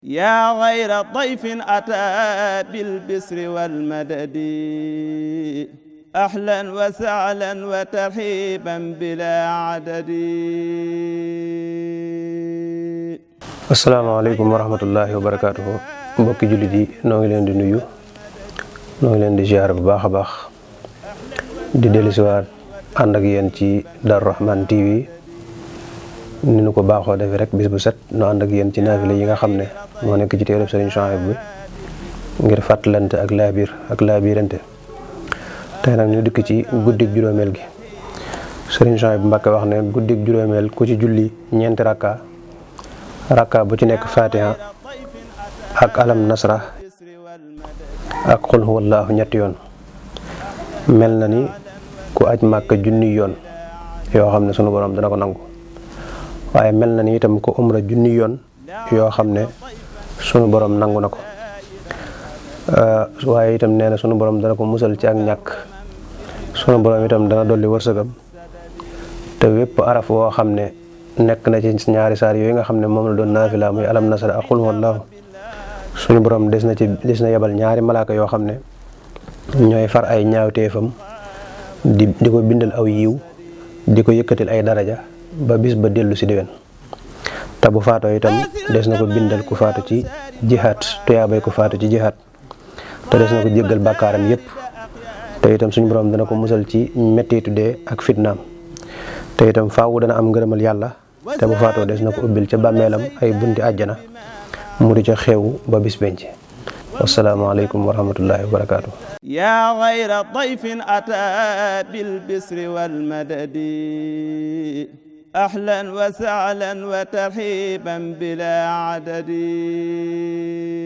yaa xayra dayfin ataa bil bisri wal madadi ahlan wa sahlan wa tarhiban bilaa adadi. asalaamaaleykum wa rahmatullahi wa barakaatuhu. mbokki jullit yi noo ngi leen di nuyu, noo ngi leen di ziar bu baax a baax, di dellusiwaat ànd ak yéen ci Darou Rahmane TV ni nu ko baaxoo defee rek bis bu set nu ànd ak yéen ci naafile yi nga xam ne moo nekk ci téereb Sëriñ Souhaïbou bi ngir fàttalante ak laabirante. tey nag ñu dikk ci guddig juróomeel gi. Sëriñ Souhaïbou Mbacké wax ne guddig juróomeel ku ci julli ñeenti rakka bu ci nekk fatiha ak alam nasra ak xul huwallaahu ñetti yoon mel na ni ku aj màkka junni yoon yoo xam ne sunu borom dana ko nangu, waaye mel na ni itam ko umra junni yoon yoo xam ne sunu borom nangu na ko. waaye itam nee na sunu borom dana ko musal ci ak ñàkk, sunu borom itam dana dolli wërsëgam, te wépp araf woo xam ne nekk na ci ñaari saar yooyu nga xam ne moom la doon naafila muy alam nasara ak xul huwallaahu, suñu borom des na yebal ñaari malaaka yoo xam ne ñooy far ay ñaawteefam di ko bindal aw yiw, di ko yëkkatil ay daraja ba bis ba dellu si déwén. te bu faatoo itam des na ko bindal ku faatu ci jihaad tuyaabay ku faatu ci jihaad, te des na ko jéggal bàkkaaram yépp, te itam suñu borom dana ko musal ci mettitu dee ak fitnaam, te itam faawu dana am ngërëmal yàlla, te bu faatoo des na ko ubbil ca bàmmeelam ay bunti àjjana mu di ca xew ba bis benc. wasalaamaaleykum wa rahmatullahi wa barakaatu. yaa xayra dayfin ataa bil bisri wal madadi ahlan wa sahlan wa tarhiban bilaa adadi.